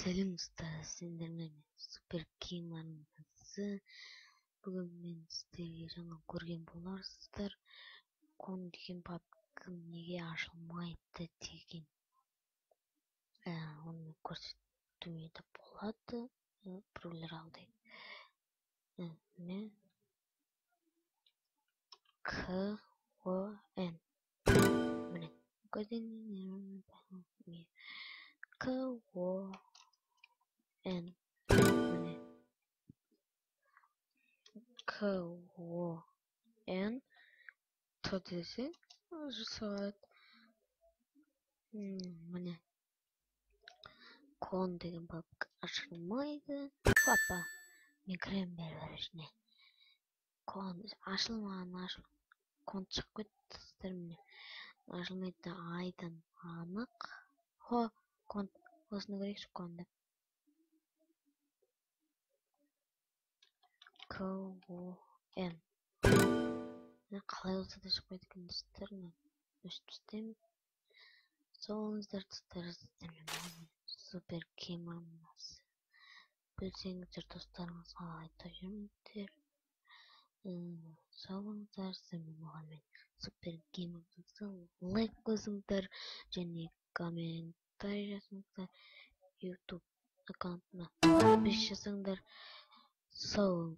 Сәлем, достар, сендермен Супер Ким арнасы. Бүгін мен сіздерге жаңа көрген боларсыздар, Кон деген папка неге ашылмайды деген. Оны көрсетуге де болады. Біреулер алдайды. Міне, К О Н. Міне, К О Н. Міне, К О Н Т десе жасалады. Міне, Кон деген папка ашылмайды. Папа, мен кіремін бәрібір ішіне. Кон ашылмаған, ашыл кон шығып кетті, достар. Міне, ашылмайды, айдан анық. Хо, кон, осыны көрейікші, кон деп. К О Н. Қалай болса да шықпайды екен, достар. Мен өшіріп тастаймын. Сау болыңыздар, достар, сіздермен болған Супер Ким арнасы. Білсеңіздер, достарыңызға айта жүріңіздер. Сау болыңыздар, сіздермен болған мен Супер Ким арнасы. Лайк қойсаңыздар және комментарий жазыңыздар, YouTube аккаунтыма подпись жасаңдар. Сау болыңыздар.